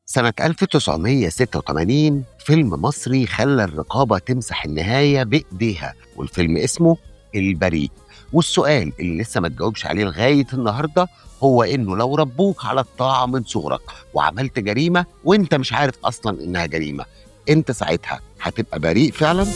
سنة 1986 فيلم مصري خلى الرقابة تمسح النهاية بإيديها، والفيلم اسمه البريء. والسؤال اللي لسه ما تجاوبش عليه لغاية النهاردة هو إنه لو ربوك على الطاعة من صغرك وعملت جريمة وإنت مش عارف أصلا إنها جريمة، إنت ساعتها هتبقى بريء فعلا؟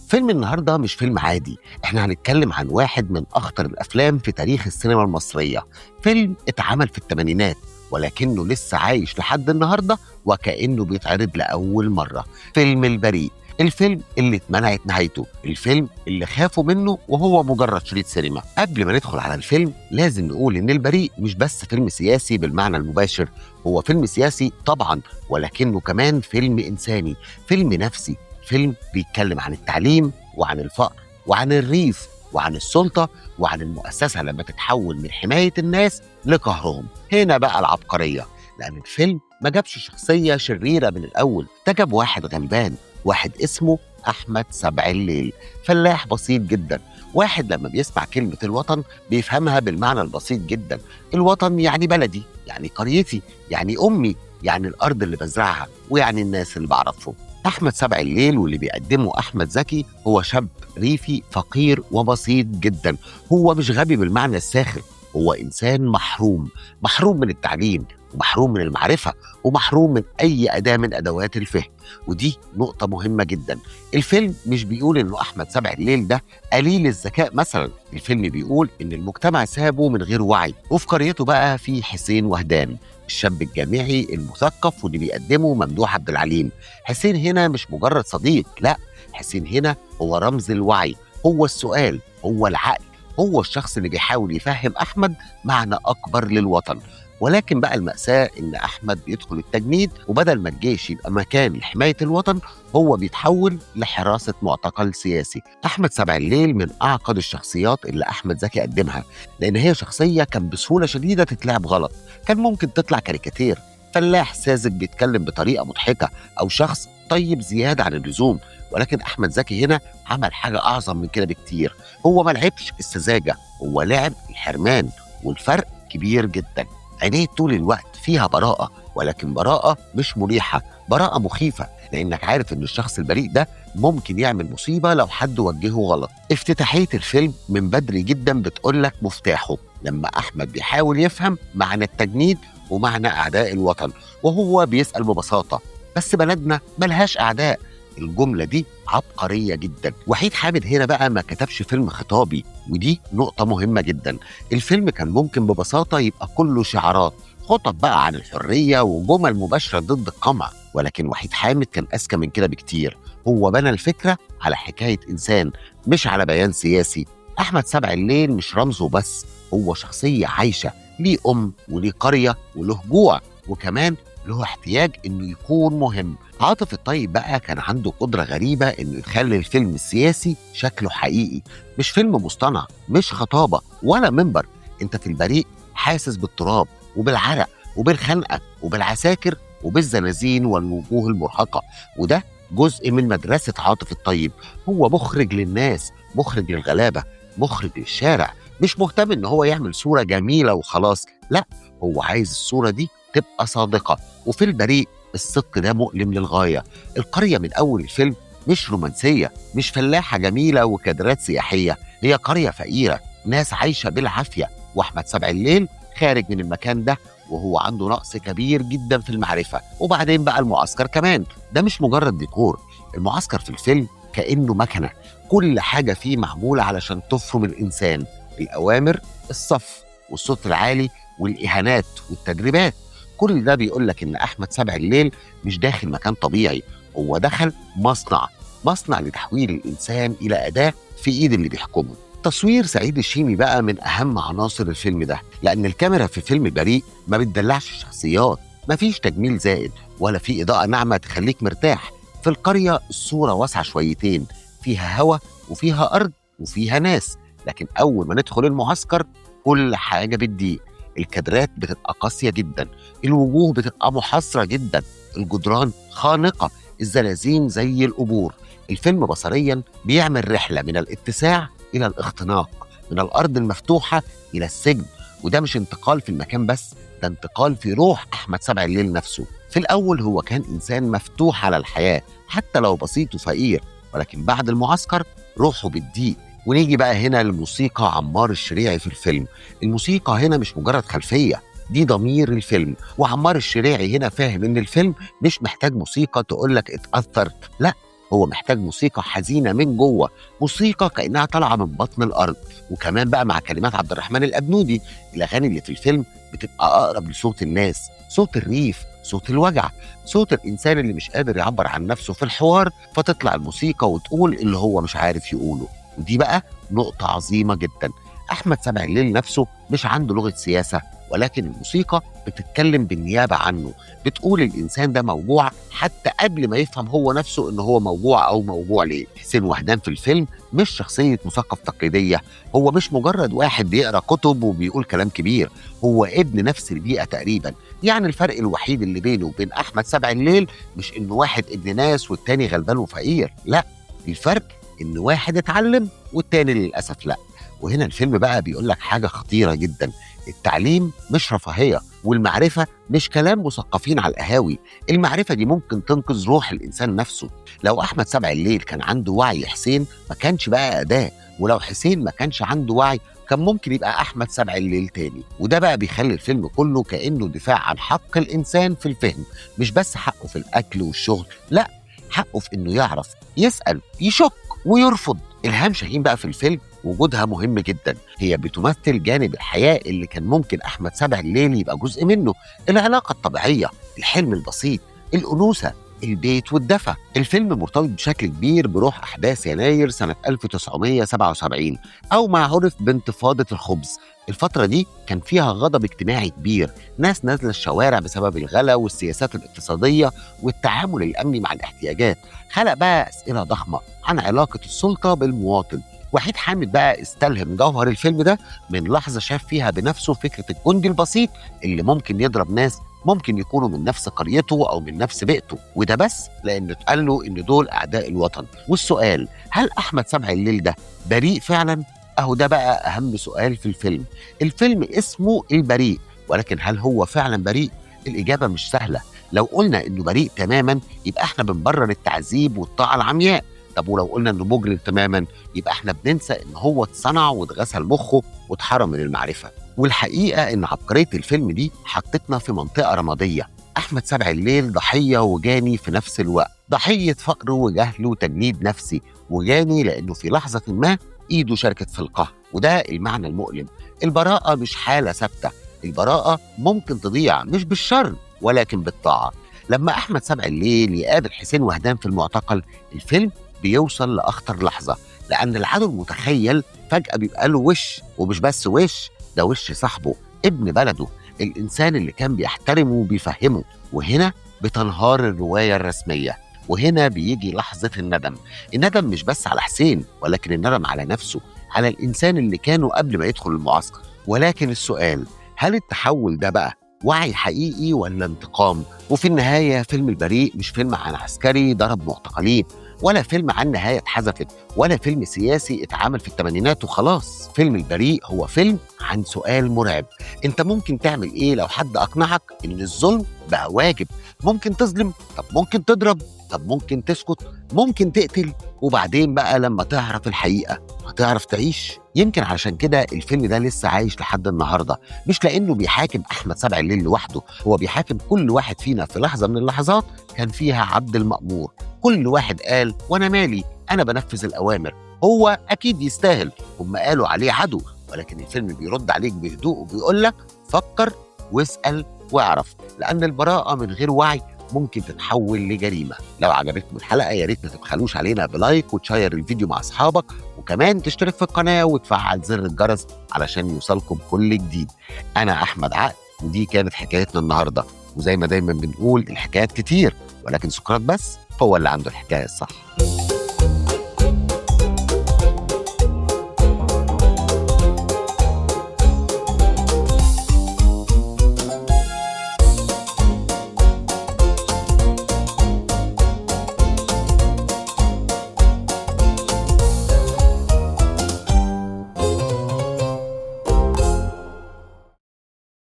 فيلم النهاردة مش فيلم عادي، احنا هنتكلم عن واحد من أخطر الأفلام في تاريخ السينما المصرية. فيلم اتعمل في الثمانينات ولكنه لسه عايش لحد النهاردة وكأنه بيتعرض لأول مرة. فيلم البريء، الفيلم اللي اتمنعت نهايته، الفيلم اللي خافوا منه وهو مجرد شريط سينما. قبل ما ندخل على الفيلم لازم نقول إن البريء مش بس فيلم سياسي بالمعنى المباشر، هو فيلم سياسي طبعا، ولكنه كمان فيلم إنساني، فيلم نفسي، فيلم بيتكلم عن التعليم وعن الفقر وعن الريف وعن السلطة وعن المؤسسة لما تتحول من حماية الناس لقهرهم. هنا بقى العبقرية، لأن الفيلم ما جابش شخصية شريرة من الأول، ده جاب واحد غلبان، واحد اسمه أحمد سبع الليل، فلاح بسيط جدا، واحد لما بيسمع كلمة الوطن بيفهمها بالمعنى البسيط جدا. الوطن يعني بلدي، يعني قريتي، يعني أمي، يعني الأرض اللي بزرعها، ويعني الناس اللي بعرفهم. أحمد سبع الليل واللي بيقدمه أحمد زكي هو شاب ريفي فقير وبسيط جدا. هو مش غبي بالمعنى الساخر، هو إنسان محروم، محروم من التعليم ومحروم من المعرفة ومحروم من أي أداة من أدوات الفهم. ودي نقطة مهمة جدا. الفيلم مش بيقول إنه أحمد سبع الليل ده قليل الذكاء مثلا، الفيلم بيقول إن المجتمع سابه من غير وعي. وفي قريته بقى في حسين وهدان، الشاب الجامعي المثقف واللي بيقدمه ممدوح عبد العليم. حسين هنا مش مجرد صديق، لا، حسين هنا هو رمز الوعي، هو السؤال، هو العقل، هو الشخص اللي بيحاول يفهم أحمد معنى أكبر للوطن. ولكن بقى المأساة إن أحمد بيدخل التجنيد، وبدل ما الجيش يبقى مكان لحماية الوطن هو بيتحول لحراسة معتقل سياسي. أحمد سبع الليل من أعقد الشخصيات اللي أحمد زكي قدمها، لأن هي شخصية كان بسهولة شديدة تتلعب غلط، كان ممكن تطلع كاريكاتير، فلاح ساذج بيتكلم بطريقة مضحكة، أو شخص طيب زيادة عن اللزوم. ولكن أحمد زكي هنا عمل حاجة أعظم من كده بكتير، هو ما لعبش السذاجة، هو لعب الحرمان، والفرق كبير جدا. عينيه طول الوقت فيها براءة، ولكن براءة مش مريحة، براءة مخيفة، لأنك عارف إن الشخص البريء ده ممكن يعمل مصيبة لو حد وجهه غلط. افتتاحية الفيلم من بدري جدا بتقولك مفتاحه، لما أحمد بيحاول يفهم معنى التجنيد ومعنى أعداء الوطن، وهو بيسأل ببساطة بس بلدنا ملهاش أعداء. الجملة دي عبقرية جدا. وحيد حامد هنا بقى ما كتبش فيلم خطابي، ودي نقطة مهمة جدا. الفيلم كان ممكن ببساطة يبقى كله شعارات، خطب بقى عن الحرية وجمل مباشرة ضد القمع، ولكن وحيد حامد كان أذكى من كده بكتير. هو بنى الفكرة على حكاية إنسان، مش على بيان سياسي. أحمد سبع الليل مش رمزه بس، هو شخصية عايشة، ليه أم وليه قرية وله جوع، وكمان له احتياج إنه يكون مهم. عاطف الطيب بقى كان عنده قدرة غريبة إنه يخلي الفيلم السياسي شكله حقيقي، مش فيلم مصطنع، مش خطابة ولا منبر. أنت في البريء حاسس بالتراب وبالعرق وبالخنقة وبالعساكر وبالزنازين والوجوه المرهقة، وده جزء من مدرسة عاطف الطيب. هو مخرج للناس، مخرج للغلابة، مخرج للشارع، مش مهتم إن هو يعمل صورة جميلة وخلاص، لا، هو عايز الصورة دي تبقى صادقة. وفي البريء الصدق ده مؤلم للغاية. القرية من أول الفيلم مش رومانسية، مش فلاحة جميلة وكادرات سياحية، هي قرية فقيرة، ناس عايشة بالعافية. وأحمد سبع الليل خارج من المكان ده وهو عنده نقص كبير جدا في المعرفة. وبعدين بقى المعسكر كمان، ده مش مجرد ديكور، المعسكر في الفيلم كأنه مكنة، كل حاجة فيه معمولة علشان تفرم الإنسان، الأوامر، الصف، والصوت العالي، والإهانات، والتدريبات. كل ده بيقول لك إن أحمد سبع الليل مش داخل مكان طبيعي، هو دخل مصنع، مصنع لتحويل الإنسان إلى أداة في إيد اللي بيحكمه. تصوير سعيد الشيمي بقى من أهم عناصر الفيلم ده، لأن الكاميرا في فيلم بريء ما بتدلعش الشخصيات، ما فيش تجميل زائد ولا في إضاءة ناعمة تخليك مرتاح. في القرية الصورة واسعة شويتين، فيها هوا وفيها أرض وفيها ناس، لكن أول ما ندخل المعسكر كل حاجة بتضيق. الكادرات بتبقى قاسية جدا، الوجوه بتبقى محاصرة جدا، الجدران خانقة، الزلازين زي القبور. الفيلم بصريا بيعمل رحلة من الاتساع إلى الاختناق، من الأرض المفتوحة إلى السجن. وده مش انتقال في المكان بس، ده انتقال في روح أحمد سبع الليل نفسه. في الأول هو كان إنسان مفتوح على الحياة حتى لو بسيط وفقير، ولكن بعد المعسكر روحه بتضيق. ونيجي بقى هنا للموسيقى عمار الشريعي في الفيلم. الموسيقى هنا مش مجرد خلفية، دي ضمير الفيلم. وعمار الشريعي هنا فاهم إن الفيلم مش محتاج موسيقى تقولك اتأثر، لا، هو محتاج موسيقى حزينة من جوه، موسيقى كأنها طالعة من بطن الأرض. وكمان بقى مع كلمات عبد الرحمن الأبنودي، الأغاني اللي في الفيلم بتبقى أقرب لصوت الناس، صوت الريف، صوت الوجع، صوت الإنسان اللي مش قادر يعبر عن نفسه في الحوار، فتطلع الموسيقى وتقول اللي هو مش عارف يقوله. ودي بقى نقطة عظيمة جدا. أحمد سبع الليل نفسه مش عنده لغة سياسة، ولكن الموسيقى بتتكلم بالنيابة عنه، بتقول الإنسان ده موجوع حتى قبل ما يفهم هو نفسه إن هو موجوع أو موجوع ليه. حسين وهدان في الفيلم مش شخصية مثقف تقليدية، هو مش مجرد واحد بيقرأ كتب وبيقول كلام كبير، هو ابن نفس البيئة تقريبا. يعني الفرق الوحيد اللي بينه وبين أحمد سبع الليل مش إنه واحد ابن ناس والتاني غلبان وفقير، لا، الفرق إن واحد اتعلم والتاني للأسف لا. وهنا الفيلم بقى بيقول لك حاجة خطيرة جدا، التعليم مش رفاهية، والمعرفة مش كلام مثقفين على القهاوي، المعرفة دي ممكن تنقذ روح الإنسان نفسه. لو أحمد سبع الليل كان عنده وعي حسين ما كانش بقى أداة، ولو حسين ما كانش عنده وعي كان ممكن يبقى أحمد سبع الليل تاني. وده بقى بيخلي الفيلم كله كأنه دفاع عن حق الإنسان في الفهم، مش بس حقه في الأكل والشغل، لا، حقه في إنه يعرف، يسأل، يشك ويرفض. إلهام شاهين بقى في الفيلم وجودها مهم جدا، هي بتمثل جانب الحياة اللي كان ممكن أحمد سبع الليل يبقى جزء منه، العلاقة الطبيعية، الحلم البسيط، الأنوثة، البيت والدفى. الفيلم مرتبط بشكل كبير بروح أحداث يناير سنة 1977 أو ما عرف بانتفاضة الخبز. الفترة دي كان فيها غضب اجتماعي كبير، ناس نازلة الشوارع بسبب الغلا والسياسات الاقتصادية والتعامل الأمني مع الاحتياجات. خلق بقى أسئلة ضخمة عن علاقة السلطة بالمواطن. وحيد حامد بقى استلهم جوهر الفيلم ده من لحظة شاف فيها بنفسه فكرة الجندي البسيط اللي ممكن يضرب ناس ممكن يكونوا من نفس قريته أو من نفس بيئته، وده بس لأنه اتقال له إن دول أعداء الوطن. والسؤال، هل أحمد سبع الليل ده بريء فعلا؟ أهو ده بقى أهم سؤال في الفيلم. الفيلم اسمه البريء، ولكن هل هو فعلا بريء؟ الإجابة مش سهلة. لو قلنا إنه بريء تماما يبقى إحنا بنبرر التعذيب والطاعة العمياء. طب ولو قلنا إنه مجرم تماما يبقى إحنا بننسى إن هو اتصنع واتغسل مخه واتحرم من المعرفة. والحقيقة إن عبقرية الفيلم دي حطتنا في منطقة رمادية. أحمد سبع الليل ضحية وجاني في نفس الوقت، ضحية فقر وجهل وتجنيد نفسي، وجاني لأنه في لحظة ما إيده شاركت في القهر. وده المعنى المؤلم. البراءة مش حالة ثابتة، البراءة ممكن تضيع مش بالشر ولكن بالطاعة. لما أحمد سبع الليل يقابل حسين وهدان في المعتقل، الفيلم بيوصل لأخطر لحظة، لأن العدو المتخيل فجأة بيبقى له وش، ومش بس وش، ده وش صاحبه، ابن بلده، الإنسان اللي كان بيحترمه وبيفهمه. وهنا بتنهار الرواية الرسمية، وهنا بيجي لحظة الندم. الندم مش بس على حسين، ولكن الندم على نفسه، على الإنسان اللي كانوا قبل ما يدخل المعسكر. ولكن السؤال، هل التحول ده بقى وعي حقيقي ولا انتقام؟ وفي النهاية فيلم البريء مش فيلم عن عسكري ضرب معتقلين، ولا فيلم عن نهاية اتحذفت، ولا فيلم سياسي اتعمل في الثمانينات وخلاص. فيلم البريء هو فيلم عن سؤال مرعب، انت ممكن تعمل ايه لو حد اقنعك ان الظلم بقى واجب؟ ممكن تظلم؟ طب ممكن تضرب؟ طب ممكن تسكت؟ ممكن تقتل؟ وبعدين بقى لما تعرف الحقيقة هتعرف تعيش؟ يمكن علشان كده الفيلم ده لسه عايش لحد النهارده، مش لانه بيحاكم احمد سبع الليل لوحده، هو بيحاكم كل واحد فينا في لحظة من اللحظات كان فيها عبد المأمور. كل واحد قال وانا مالي، انا بنفذ الاوامر، هو اكيد يستاهل، هم قالوا عليه عدو. ولكن الفيلم بيرد عليك بهدوء وبيقول لك فكر واسأل واعرف، لان البراءة من غير وعي ممكن تتحول لجريمة. لو عجبتكم الحلقة يا ريت ما تبخلوش علينا ب like وتشير الفيديو مع أصحابك، وكمان تشترك في القناة وتفعل زر الجرس علشان يوصلكم كل جديد. أنا أحمد عقل، ودي كانت حكايتنا النهاردة. وزي ما دايما بنقول الحكايات كتير، ولكن سقراط بس هو اللي عنده الحكاية الصح.